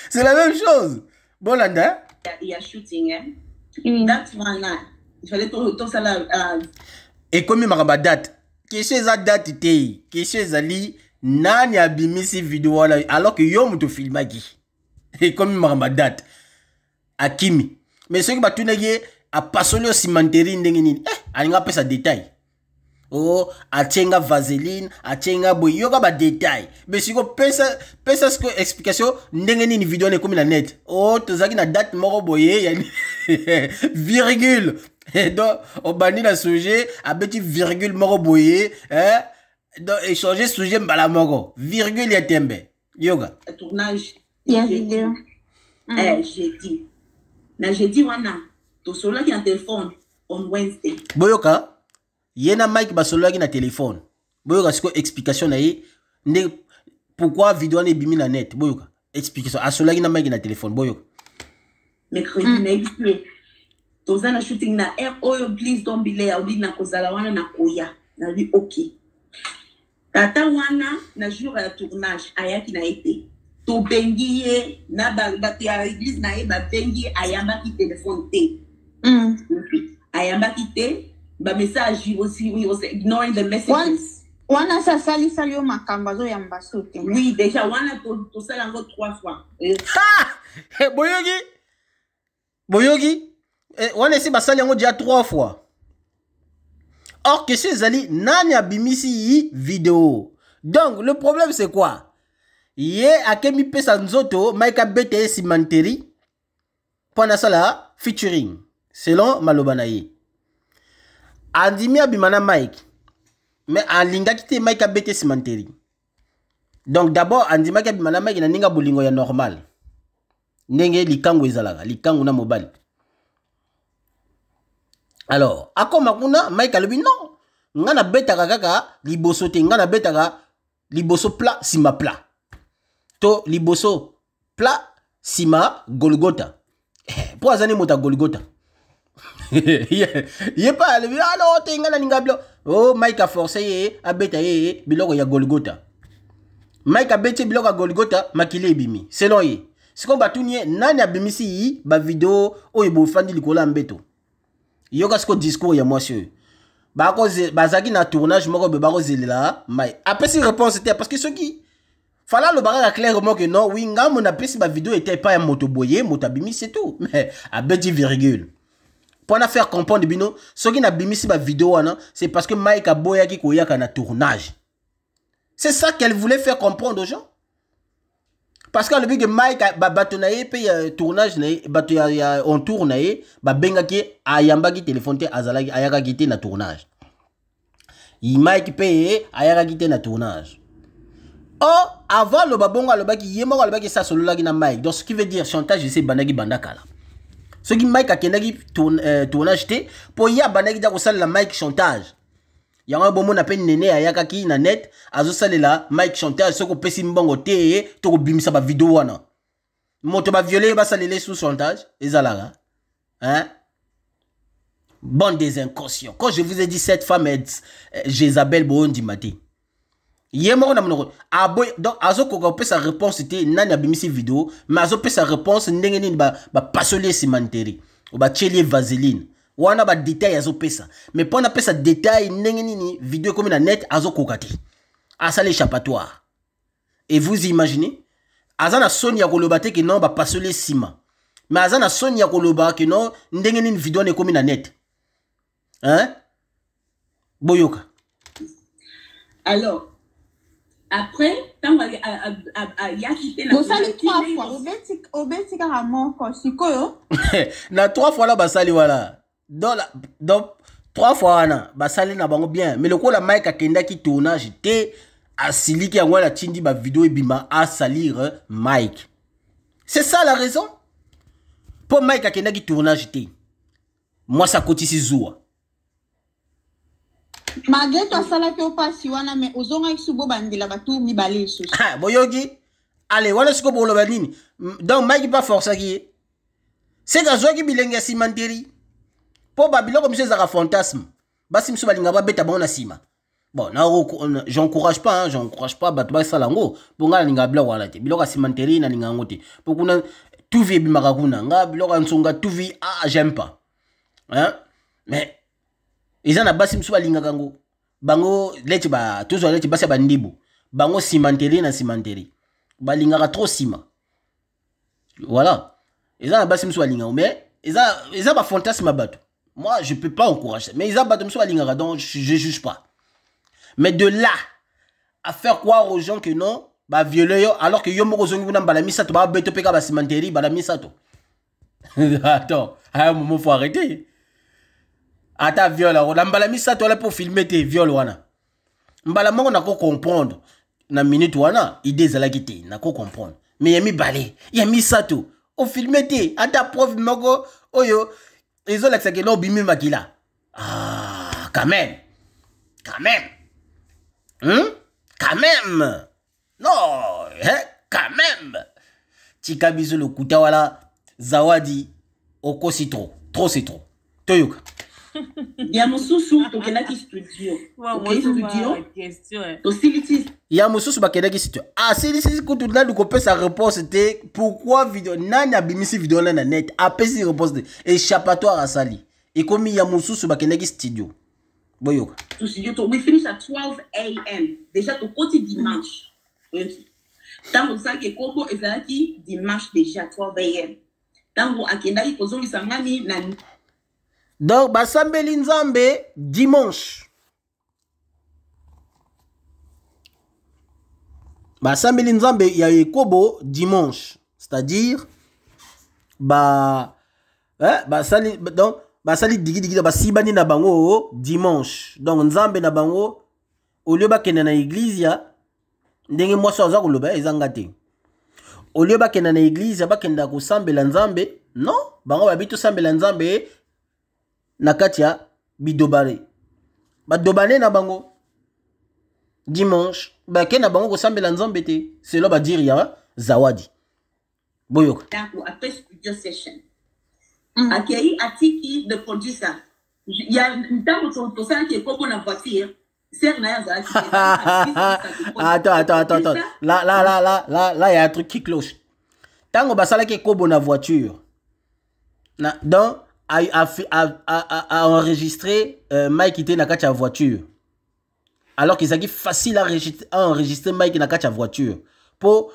c'est la même chose. Bolanda. Ya shooting, eh? Date wana il fallait tosala Ekomi makambo ya date. Question eza date te, question ezali nani abimisi video wana, alors que yo moto filmaki. Ekomi makambo ya date, akimi. Mais soki batunaki ye apasoli yo cimenterie ndenge nini, alingi apesa détail: o oh, atie nga vaseline, atie nga boye. Yoka badétail, mais siko pesa, pesa siko explication ndenge nini video wana ekomi na net. O oh, tozalaki na date moko boye ya virgule, donc obandi na sujet, abeti virgule moko boye, eh? Donc échanger sujet mbala moko, virgule ya tembe. Yoka. Tournage ya video. Jeudi, na jeudi wana tosololaki na telefone on Wednesday. Boyoka, ye na Mike basololaki na telefone. Boyoka sikoyo explication na ye nde pourquoi video wana ebimi na net. Boyoka explication, asololaki na Mike na telefone. Boyoka. Mercredi nayebisi ye toza na shooting na heure oyo, please don't be late. Alobi na kozala wana, na koya. Nalobi ok. Tata wana na jour ya tournage ayaki na ye te. Tobengi ye na bato ya église na ye, babengi ye, ayambaki telefone te. Ayambaki te bamessage, he was ignoring the messages. Wana se asalisali yo makambo, azoyamba so te. Oui, déjà wana tosala yango trois fois. Boyoki, boyoki, wana esi basali yango déjà trois fois. Or question ezali nani abimisi yi video. Donc le problème, c'est quoi? Ye akemi pesa nzoto, Mike abeta ye cimenterie mpo nasala featuring. Selon maloba na ye, andimi abima na Mike, mais alingaki te Mike abete cimenterie. Donc d'abord andimaki abima na Mike na ndenge ya bolingo ya normal, ndenge likango ezalaka, likango na mobali. Alors akoma kuna, Mike alobi non, nga nabetaka kaka liboso te, nga nabetaka liboso plat, nsima plat, to liboso plat, nsima Golgota, mpo aza nde moto ya Golgota. Ye mpe alobi alo te, nga nalinga bilo. O oh, Mike aforce ye abeta ye biloko ya Golgota. Mike abeti biloko ya Golgota, makili ebimi selon ye. Sikoyo batuni ye nani abimisi yi bavideo oyo bofandi likolo ya mbeto. Yoka sikoyo discours ya mwasi oyo. Bazalaki na tournage moko boye, bakozelela mai, apesi réponse te, parce que soki fala alobaka kaka clairement que non, oui, ngambo napesi bavideo ete epai ya moto boye, moto abimisi, c'est tout. Mais abeti virgule mpo na faire comprendre bino soki nabimisi bavideo wana, c'est parce que Mike aboyaki koyaka na tournage. C'est ça qu'elle voulait faire comprendre aux gens, parce que alobi ke Mike, bato na ye mpe ya tournage na ye, bato ya entour na ye babengaki, ayambaki telefone te, azalaki, ayakaki te na tournage. Mike mpe ye ayakaki te na tournage. Or avant aloba bongo, alobaki ye moko, alobaki esi asololaki na Mike. Donc ce qui veut dire chantage esi ebandaki banda kala. Soki Mike akendaki tournage te, mpo ye abandaki ja kosalela Mike chantage. Yango bomona mpe nene ayakaki na net, azosalela Mike chantage: soki opesi mbongo te, tokobimisa bavideo wana. Moto baviole, basalela sous chantage, ezalaka, hein? Bande des inconscients. Quand je vous ai dit cette femme est Jézabel, boondima te. Ye moko na monoko aboy. Donc azokoka kopesa réponse te nani abimisi video, mais azopesa réponse ndenge nini bapasoli ye cimenterie, batieli ye vaseline. Wana badétail azopesa, mais mpo na apesa détail ndenge nini video ekomi na net, azokoka te, asala échappatoire. Et vous imaginez, aza na soni ya koloba te ke non, bapasoli nsima, mais aza na soni ya koloba ke non, ndenge nini video wana ekomi na net, hein? Boyoka. Alors Après ntango ayaki te, bosali trois fois, obeti kaka moko sikoyo. Na trois fois la basali wana, donc trois fois wana basali na bango bien, mais lokola Mike akendaki tournage te, asiliki, yango wana atindi bavideo ebima asalir Mike. C'est ça la raison, mpo Mike akendaki tournage te, mwasi akotisi zuwa. Malgré to asalaki yo mpasi wana, mais ozongaki su, bobandela bato mibale lisusu. Boyoki? Ale wana sikoyo boloba nini? Donc Mike mpe aforçaki ye, seke azwaki bilenge ya cimenterie, mpo babiloko mosusu ezalaka fantasme. Basi mosusu balingaka babeta bango na nsima. Bon, j'encourage pas, hein, j'encourage pas bato basala yango, mpo ngai nalingaka biloko wana te. Biloko ya cimenterie nalinga yango te, mpo kuna tuvi ebimaka kuna. Nga biloko ya nsonga, tuvi, ah, j'aime pas, hein? Mais eza na basi mosusu balingaka yango. Bango leti ba tozwa leti basi ya bandibu, bango cimenterie na cimenterie, balingaka trop nsima. Voilà, eza na basi mosusu balingaka, mais eza bafantasme ya bato. Moi, je peux pas encourager, mais eza bato mosusu balingaka, donc je juge pas. Mais de là à faire croire aux gens que non, baviole yo, alors que yo moko ozongi kuna mbala misato, babeto mpe kaka bacimenterie mbala misato. Attends, à un moment, faut arrêter. Ata viol yango na mbala misato wana, mpo filme te viol wana mbala moko, nako comprendre na minute wana idée ezalaki te, nako comprendre. Mais ya mibale, ya misato, ofilme te ata preuve moko oyo ezolakisa ke obimi makila. Ah, quand même, quand même, Quand même, non, hein? Quand même, tika biso lokuta wala. Zawadi, okosi trop, trop c'est trop. Toyoka. Ya mosusu tokendaki studio. Tokei studio, tosilisi. Ya mosusu bakendaki studio, asilisi kutu nani kopesa réponse te. Pourquoi video nani abimisi video wana na net, apesi réponse te? Échappatoire asali, ekomi ya mosusu bakendaki studio. Boyoka. To studio to, we finish at 12 a.m. Déjà tokoti dimanche. Ntango tosalaki ekobo ezalaki dimanche déjà 12 a.m. Ntango akendaki kozongisa ngani na Donc basambeli Nzambe dimanche, basambeli Nzambe ya ekobo dimanche, c'est-à-dire ba eh, basali, donc basali digidigi, basibani na bango dimanche. Donc Nzambe na bango, au lieu bakende na église ya ndenge mwasi aza koloba, ezanga te, au lieu bakende na église, bakenda kosambela Nzambe, non, bango babi tosambela Nzambe na kati ya bidobale. Badobane na bango dimanche, bake na bango kosambela Nzambe te, selo badire ya Zawadi. Boyoka. Ndako après studio session, akei atiki the producer ya ntango tosalaki ekobo na voiture, sœur na ye azalaki. Attends, attends, attends, attends, là, là, là, là, là, là, il y a un truc qui cloche. Ntango basalaki ekobo na voiture na, donc a enregistré Mike te na kati ya voiture, alors qu'ezalaki facile à enregistrer Mike na kati ya voiture, po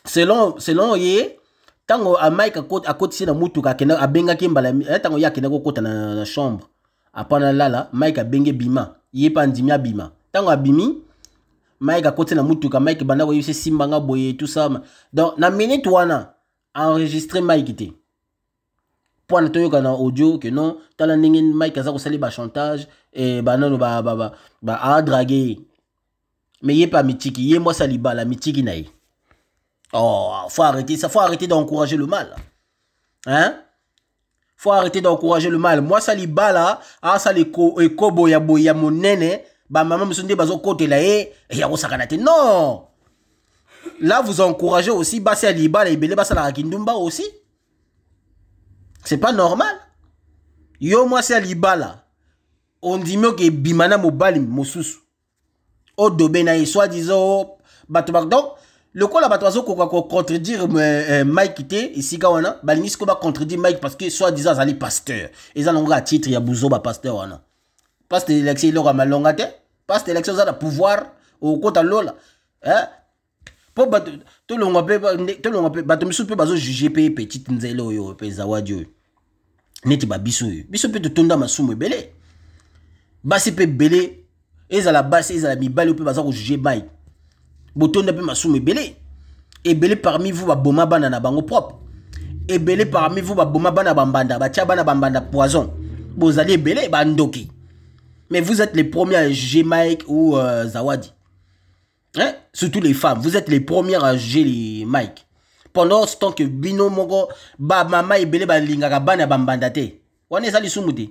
selon ye, ntango Mike akotisi na mutuka, akende, abengaki mbala ntango ye akende kokota na chambre apana lala, Mike abenge bima, ye mpe andimi abima. Ntango abimi, Mike akoti na mutuka, Mike banda koyebisa esimbanga boye, tout ça. Donc na minute wana enregistré Mike te, mpo wana toyoka na audio ke non, tala ndenge Mike aza kosali bachantage e banano ba adrague ye. Mais ye mpe amitiki, ye mwasi libala amitiki na ye. Oh, faut arrêter ça, faut arrêter d'encourager le mal, hein? Faut arrêter d'encourager le mal. Mwasi libala asala ekobo ya boye ya monene, bamama mosusu nde bazokotela ye, ya kosakana te. Non, là vous encouragez aussi basi ya libala ebele basalaka kindumba aussi. C'est pas normal. Yo mwasi ya libala ondimi oke ebima na mobali mosusu, odobe na ye, soi-disant bato ba. Donc lokola bato bazokoka kocontredire Mike te esika wana, balingi sikoyo bacontredire Mike parce que soi-disant azali pasteur. Eza nango kaka titre ya buzoba, pasteur wana. Pasteur élection eloko ya malonga te. Pasteur élection oza na pouvoir okota lola, eh? Mpo bato tolongwa mpe, tolongwa mpe bato misusu mpe bazojuge mpe petite nzela oyo mpe Zawadi oyo neti babiso oyo, biso mpe totonda masumu ebele, basi mpe ebele. Ezala basi, ezala mibali mpe baza kojuger Mike. Botonda mpe masumu ebele. Ebele parmi vous baboma bana na bango propre. Ebele parmi vous baboma bana bambanda, batia bana bambanda poison. Bozali ebele bandoki. Mais vous êtes les premiers à juger Mike ou Zawadi. Hein? Surtout les femmes, vous êtes les premières à juger les Mike. Pendant ce temps que bino moko ba mama ebele balingaka bana bambanda te. Wana eza lisumu te.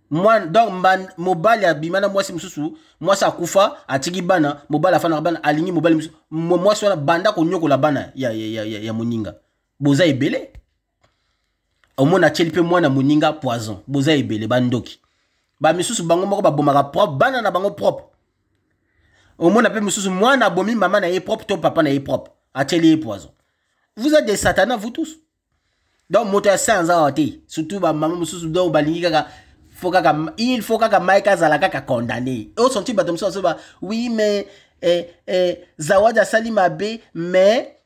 Moi donc mobali abima na mwasi mosusu, mwasi akufa, atiki bana, mobali afandaka bana, alingi mobali mosusu, mwasi wana banda konyokola bana ya moninga. Boza ebele. Omona atieli mpe mwana moninga poison. Boza ebele bandoki. Ba misusu bango moko babomaka propre, bana na bango propre. Omona mpe mosusu mwana abomi mama na ye propre to papa na ye propre. Atieli ye poison. Vous êtes des satanas, vous tous. Donc moto ya saint aza awa te. Surtout ba mama mosusu donc balingi kaka faut kaka il faut kaka Mike azala kaka condamné. Osenti bato mosusu bazo ba oui mais Zawadi asali mabe mais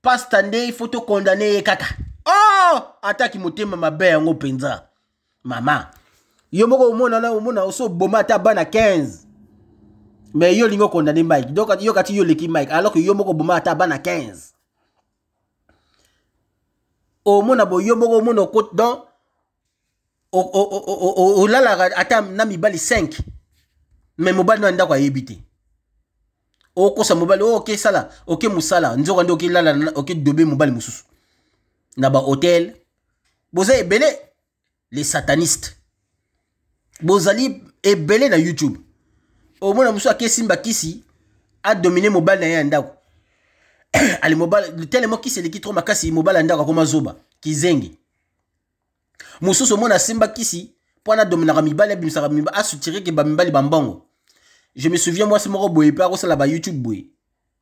pasteur nde il faut to condamner ye kaka. Oh, ataki motema mabe yango mpenza. Mama, yo moko omona na omona oso boma ata bana 15. Mais yo lingo condamner Mike. Donc yo kati yo leki Mike alors que yo moko boma ata bana 15. Omona bo yo moko omona okot donc olalaka ata na mibali 5. Mais mobali na ndako ayebi te. Okosa mobali, oh, oke sala, oke musala, nzoka nde oke lala, oke dobe mobali mosusu. Na ba hôtel, boza ebele les satanistes. Bozali ebele na YouTube. Omona mosusu ake simba kisi a dominer mobali na ye ya ndako. Ali mobali tellement kisi eleki trop makasi, mobali ya ndako akoma zoba, kizengi. Mosusu omona asimba kisi mpo ana dominaka mibali, abimisaka mibali, asutire ke bamibali bambongo. Je me souviens mwasi moko boye mpe akosala ba YouTube boye.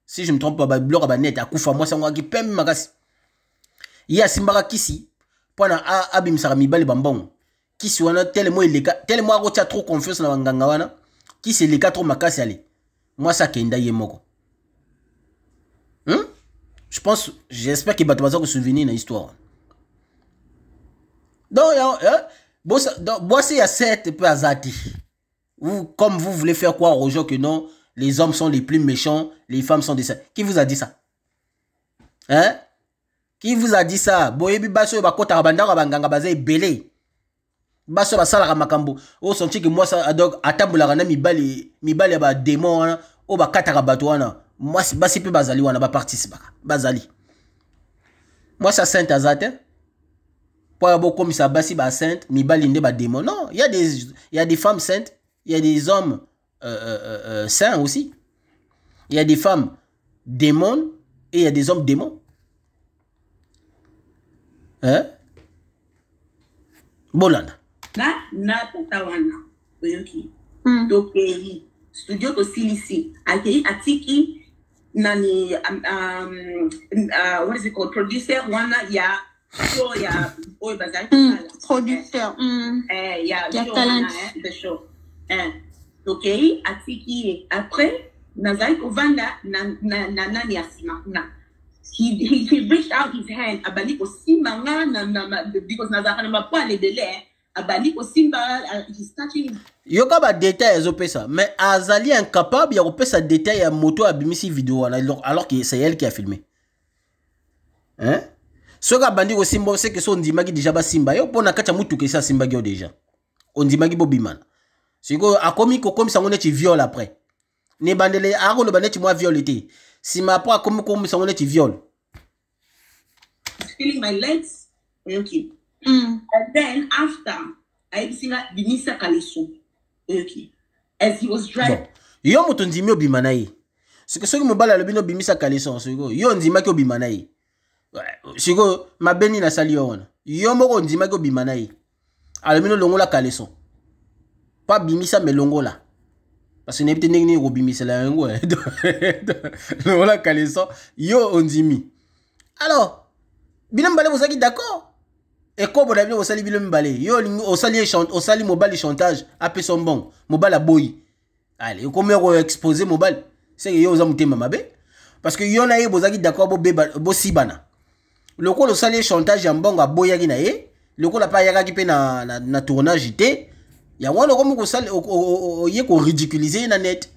Si je me trompe pas, ba biloko ya ba net akufa mwasi yango aki pembe makasi. Ye asimbaka kisi mpo na abimisaka mibali bambongo. Kisi wana tellement eleka, tellement akotia trop confiance na banganga wana, kisi eleka trop makasi ale. Mwasi akenda ye moko. Je pense, j'espère que bato baza kosouvenir na histoire. Donc, hein, donc, boisi ya 7 mpe aza te. Vous, comme vous voulez faire croire aux gens que non, les hommes sont les plus méchants, les femmes sont des saints. Qui vous a dit ça? Hein? Qui vous a dit ça? Boyebi baso oyo bakotaka bandako ya banganga baza ebele. Baso oyo basalaka makambo. Oyo senti que mwasi donc atambolaka na mibali, mibali ya ba démon wana, oyo bakataka bato wana. Mwasi, basi mpe bazali wana, baparticipaka. Bazali. Mwasi ya sainte aza te. Po ya bokomisa basi ba sainte, mibali nde ba démon. Non, il y a des femmes saintes, il y a des hommes saints aussi. Il y a des femmes démons et il y a des hommes démons. Hein? Bolanda. Na tata wana oyoki. Tokei studio, tosilisi, akei atiki nani, what is it called, producer wana ya show ya oyo bazalaki kosala. Producteur. Ya Ya show talent. wana, the show. Tokei atiki ye. Après nazali kovanda na nani ya nsima kuna, he reached out his hand, abandi kosimba nga because nazalaka na bapoils ebele, abandi kosimba, he's touching his Yoka ba détail ezopesa, mais azali incapable ya kopesa détail ya moto abimisi vidéo wana, alors que c'est elle qui a filmé. Hein? Soki abandi kosimba, c'est que so ondimaki déjà basimba yo mpo na kati ya mutuka esi asimbaki yo déjà. Ondimaki bobimana. Sikoyo akomi kokomisa yango neti viol après. Ne bandele akoloba neti mwa viol te. Sima après akomi kokomisa yango neti viol. Feeling my legs, oyoki. And then after ayebisi nga bimisa caleçon, oyoki, as he was driving. Bon, yo moto ndimi obima na ye. Soki mobali alobi no obimisa caleçon, sikoyo yo ondimaki obima na ye. Sikoyo mabe nini asali yo wana? Yo moko ondimaki obima na ye. Alobi no longola caleçon. Pa bimisa mais longola. Parce que nayebi te ndenge nini kobimisela yango. Longola caleçon, yo ondimi. Alors, bino mibale bozalaki d'accord. Ekobo na bino bosali bino mibale. Yo olingi osali osali mobali chantage, apesa mbongo. Mobali aboyi. Allez, okomi ko exposer mobali. C'est que yo oza motema mabe. Parce que yo na ye bozalaki d'accord bobeba bosibana. Lokola osali ye chantage ya mbongo aboyaki na ye, lokola mpe ayakaki mpe na tournage te. Yango wana okomi kosala, oye koridiculiser ye na net.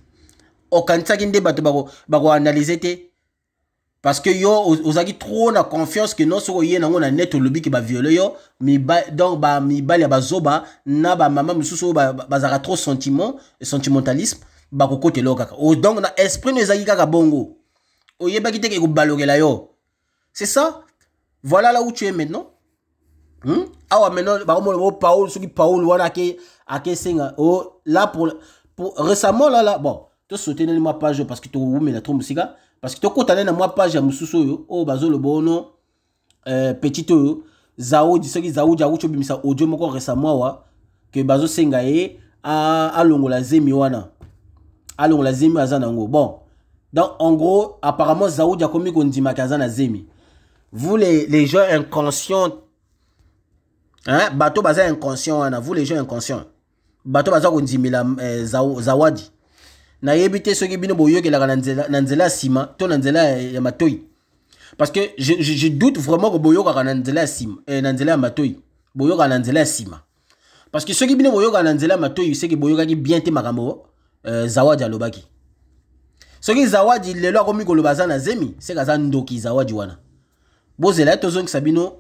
Okanisaki nde bato bakoanalyse te, parce que yo ozalaki trop na confiance que non, soki oye nango na net, olobi ke baviole yo, donc bamibali ya bazoba na bamama mosusu oyo bazalaka trop sentiment, sentimentalisme, bakokotela yo kaka. Donc na esprit no ezalaki kaka bongo, oyebaki te ke ekobalokela yo. C'est ça, voilà là où tu es maintenant, Awa maintenant bakomona bo Paul, soki Paul wana ake akesenga oh, là pour récemment là là. Bon, tosauter nani mwa page parce que towumela trop mosika, parce que tokota nde na mwa page ya mosusu oyo oyo bazoloba ono petit oyo Zaudi, soki Zaudi akuti obimisa audio moko récemment awa ke bazosenga ye alongola zemi wana, alongola zemi aza nango. Bon, donc en gros, apparemment Zaudi akomi kondimaka aza na zemi. Vous les gens inconscients, hein, bato baza inconscient wana, vous les gens inconscients, bato baza kondimela Zawadi, nayebi te soki bino boyokelaka na nzela ya nsima to na nzela ya matoi, parce que je doute vraiment que boyokaka na nzela ya nsima, na nzela ya matoi, boyokaka na nzela ya nsima, parce que soki bino boyokaka na nzela ya matoi, seke boyokaki bien te makambo Zawadi alobaki. Soki Zawadi lelo akomi koloba aza na zemi, seke aza ndoki Zawadi wana. Bozela ye, tozongisa bino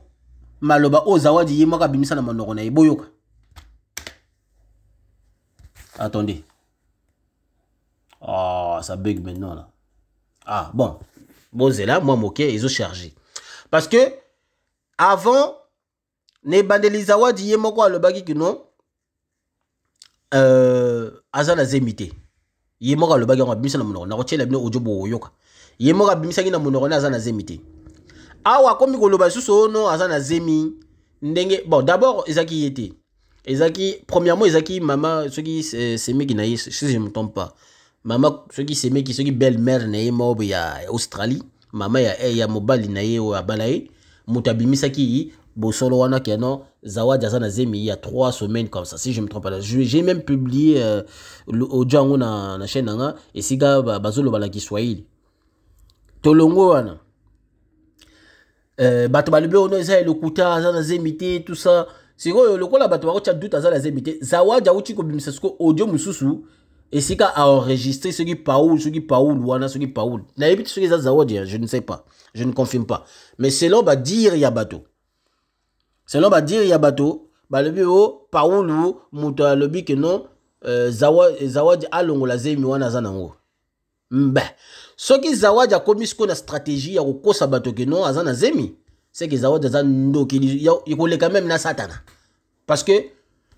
maloba oyo Zawadi ye moko abimisa na monoko na ye, boyoka. Attendez. Oh, ça bug maintenant là. Ah bon, bozela mwa moke, ezocharge, parce que avant na ebandeli Zawadi ye moko alobaki ke non, aza na zemi te. Ye moko alobaki yango, abimisa na monoko. Nakotiela bino audio, boyoka. Ye moko abimisaki na monoko ne aza na zemi te. Awa akomi koloba lisusu oyo no aza na zemi ndenge. Bon, d'abord ezalaki ye te, ezalaki premièrement ezalaki mama soki semeki na ye, si je me trompe pas, mama soki semeki, soki belle mère na ye moko ya Australie, mama ya mobali na ye oyo abala ye, moto abimisaki bosolo wana ke non, Zawadi aza na zemi il y a 3 semaines comme ça, si je me trompe pas. J'ai même publié audio yango na chaîne na nga, esika bazoloba na Kiswahili. Tolongo wana, bato balobi ono eza elokuta, aza na zemi te, tout ça. Sikoyo lokola bato bakotia doute aza na zemi te, Zawadi awuti kobimisa sikoyo audio mosusu esika aenregistre soki Paul, soki Paul wana, soki Paul, nayebi te soki eza Zawadi, je ne sais pas, je ne confirme pas, mais selon badire ya bato, selon badire ya bato, balobi o Paulu moto alobi ke non, Zawadi alongola zemi wana aza nango. Mbe soki Zawadi akomi sikoyo na stratégie ya kokosa bato ke non, aza na zemi, c'est que Zawadi aza ndoki ekoleka même na Satana, parce que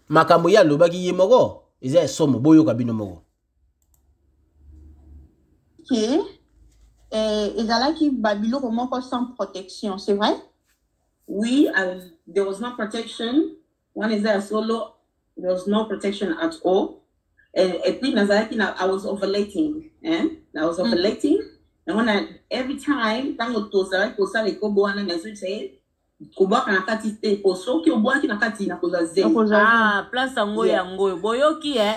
makambo ye alobaki ye moko eza ya somo. Boyoka bino moko. Ke ezalaki babiloko moko sans protection, c'est vrai? Oui, there was no protection. Wana eza ya solo, there was no protection at all. Et puis nazalaki na, I was ovulating, eh? I was ovulating. Yango na every time ntango tozalaki kosala ekobo wana, nazoyebisa ye kobwaka na kati te, po soki obwaki na kati, nakozwa zemi. Ah, place yango yango oyo boyoki e,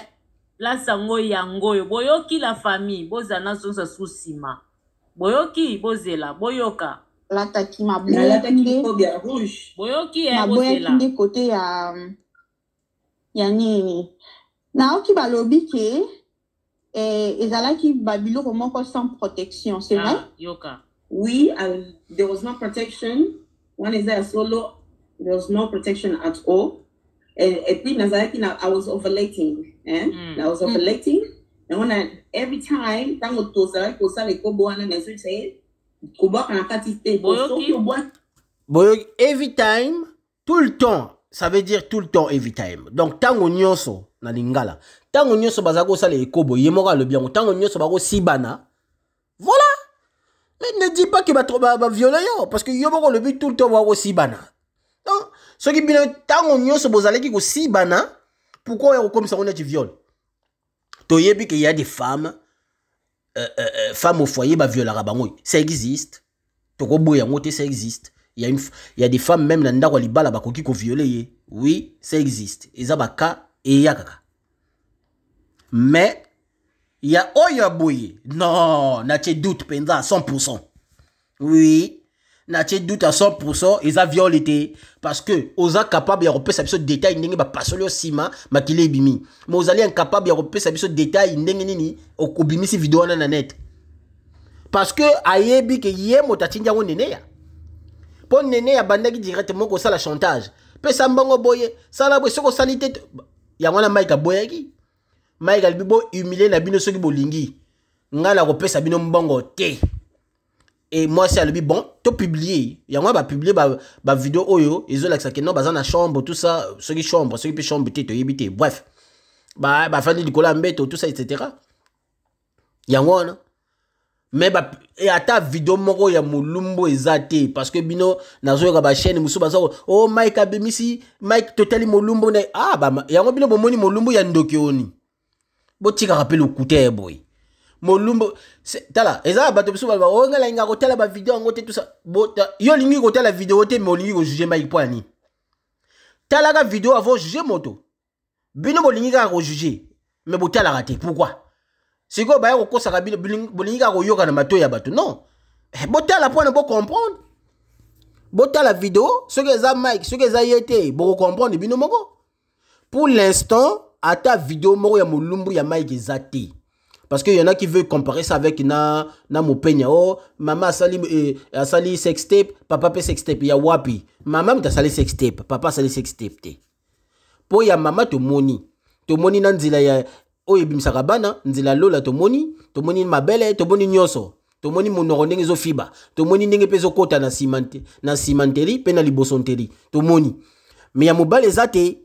place yango yango oyo boyoki. La famille, bozala nazongisa su nsima, boyoki, bozela, boyoka. Lataki Nalataki robe ya rouge. Boyoki e. Naboyaki Bozela. nde kote ya nini, nayoki balobi ke ezalaki babiloko moko sans protection, c'est vrai? Ah, yoka. Oui, there was no protection. Wana eza ya solo, there was no protection at all. Et puis nazalaki na, I was ovulating, eh? I was ovulating. Yango na every time ntango tozalaki kosala ekobo wana, nazoyebisa ye kobwaka na kati te, po Boyoki. soki obwaki Boyoki, every time, tout le temps, ça veut dire tout le temps, every time, donc ntango nyonso na lingala, ntango nyonso bazala kosala ekobo, ye moko alobi yango, ntango nyonso bakosibana. Voilà, mais ne dis pas que baviole yo, parce que yo moko olobi tout le temps bakosibana. Donc soki bino ntango nyonso bozalaki kosibana, pourquoi oya kokomisa ngo neti viol? Toyebi ke y a des femmes, femmes au foyer, baviolaka bango, ça existe, tokoboya yango te, ça existe. Il y a des femmes même na ndako ya libala bakoki koviole ye, oui, ça existe, eza baka eya kaka. Mais ya oyo ya boye, non, natie doute mpenza à 100%. Oui. Natie doute à 100%, eza viol te, parce que oza capable ya kopesa biso détail ndenge bapasoli yo nsima, makili ebimi, mais ozali incapable ya kopesa biso détail ndenge nini okobimisi video wana na net, parce que ayebi ke ye moto atindi yango Neneya, mpo Neneya abandaki directement kosala chantage: pesa mbongo boye, sala boye, soki osali te. Yango wana Mike aboyaki. Mike alobi: bo humilie na bino soki bolingi, ngai nakopesa bino mbongo te. E mwasi alobi: bon, topublie yango. Bapublie bavideo ba oyo ezolakisa ke non, baza na chambre, tout ça, soki chambre, soki mpe chambre te, toyebi te. Bref, bafandi likolo ya mbeto, tout ça, etc. Yango wana. Mais e ata video moko ya molumbu eza te, parce que bino nazoyoka bachaîne mosusu baza: o oh, Mike abimisi, Mike totali molumbu na ah, ba, yango bino bomoni molumbu ya ndoki oni. Botikaka mpe lokuta ya boye. Molumbu, tala, eza bato mosusu baloba: o ngai nalinga kotala bavideo yango te, tout ça. Yo olingi kotala video te, mais olingi kojuge Mike mpo ya nini? Talaka video avant juge moto. Bino bolingi kaka kojuge, mais botalaka te. Pourquoi? Sikoyo baya kokosaka bino, bolingi kaka koyoka na matoi ya bato. Non, botala mpona bocomprendre. Botala video, soki eza Mike, soki eza ye te, bokocomprendre bino moko. Pour l'instant, ata video moko ya molumbu ya Mike eza te, parce que y en a qui veut comparer ça avec na mopenya. Oh, mama asali, asali sex tape, papa mpe sex tape ya wapi? Mama moto asali sex tape, papa asali sex tape te. Mpo ya mama tomoni na nzela ya oyo ebimisaka bana, nzela lola tomoni, tomoni mabele, tomoni nyonso, tomoni monoko ndenge ezofiba, tomoni ndenge mpe ezokɔta na nsima nteli mpe na liboso nteli, tomoni. Mais ya mobali eza te.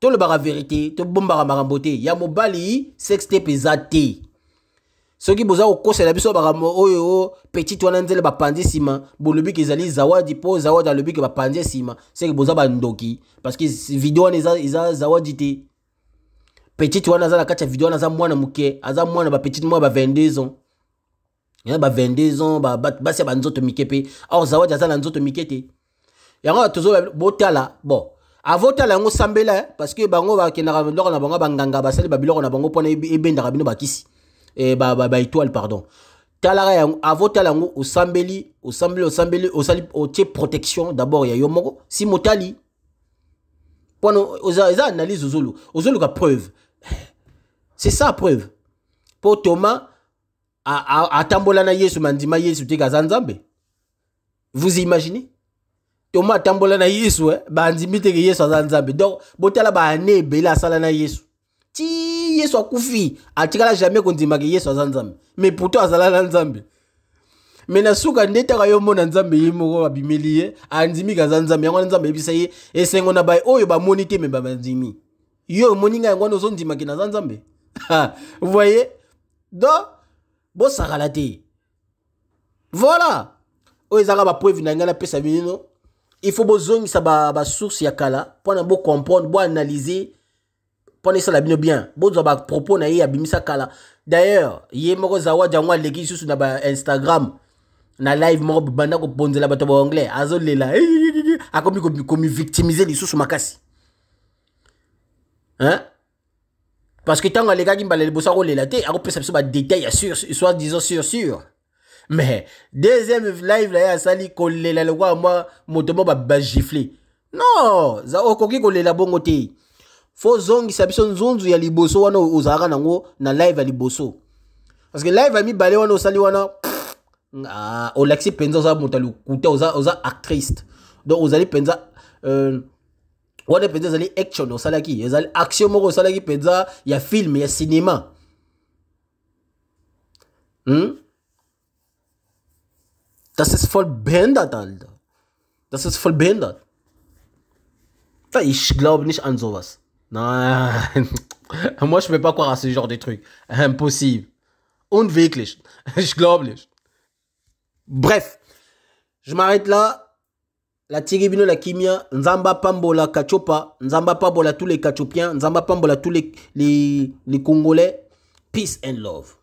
Tolobaka vérité, tobombaka makambo te. Ya mobali sex tape eza te. Soki boza kokosela biso makambo oyo, petite wana nzela bapanzi nsima, bolobi ke ezali Zawadi, mpo Zawadi alobi ke bapanzi nsima, seke boza bandoki, parce que video wana eza Zawadi te. Petite wana aza na kati ya video wana, aza mwana moke, aza mwana bapetite mwana ba 22 ans, ya ba 22 ans, basi ya banzoto mike mpe. Or Zawadi aza na nzoto mike te. Yango tozo botala. Bon, avant otala yango, sambela, parce que bango bakendaka biloko na bango, banganga basali babiloko na bango mpona ebendaka bino bakisi, baétoile, pardon. Talaka yango, avant otala yango, osambeli, osambeli, osambeli, osali, otie protection d'abord ya yo moko. Si motali mpona eza analyse, ozoluka preuve, c'est ça preuve. Mpo Thomas atambola na Yesu, mandima Yesu te aza Nzambe. Vous imaginez, Thomas atambola na Yesu, bandimi te ke Yesu aza Nzambe. Donc botala baane ebele asala na Yesu, ti Yesu akufi, atikala jamais kondimaka Yesu aza Nzambe, mais pourtant azala na Nzambe. Mais na suka nde taka yo mona Nzambe ye moko abimeli ye, andimi aza Nzambe. Yango wana Nzambe ayebisa ye: esengo na baye oyo bamoni te, mais bandimi. Yo omoni ngai, yango wana ozondimaki naza Nzambe. Vous voyez? Donc bosakala te. Voilà, oyo ezaka bapreuve na ngai napesa bino. Il faut bozongisa basource ya kala mpona bocomprendre, boanalyse, mpona esala bino bien. Bozwa bapropos na ye abimisa kala. D'ailleurs, ye moko Zawadi yango aleki lisusu na bainstagram na live moko, banda kobonzela bato baanglais, azolela, akomi komivictimize lisusu makasi, hein? Parce que ntango alekaki mbala liboso, akolela te, akopesa biso badétail ya sûr, soit disant sûr sûr. Mais deuxième live na ye, asali kolela lokola mwa moto mo bagifle. Non, okoki kolela bongo te. Fo zongisa biso nzunzu ya liboso wana ozalaka nango na live ya liboso, parce que live ya mibale wana osali wana, ah, olakisi mpenza oza moto ya lokuta, oza actrice. Donc ozali mpenza wana mpenza ezali action osalaki, ezali action moko osalaki mpenza ya film, ya cinéma? Das ist voll behindert, Alter. Das ist voll behindert. Ich glaube nicht an sowas. Nein. Moi, je ne peux pas croire à ce genre de truc. Impossible. Unwirklich. Ich glaube nicht. Bref. Je m'arrête là. Natiki bino la kimia. Nzambe apambola Kachopa. Nzambe apambola tous les Kachopiens. Nzambe apambola tous les Congolais. Peace and love.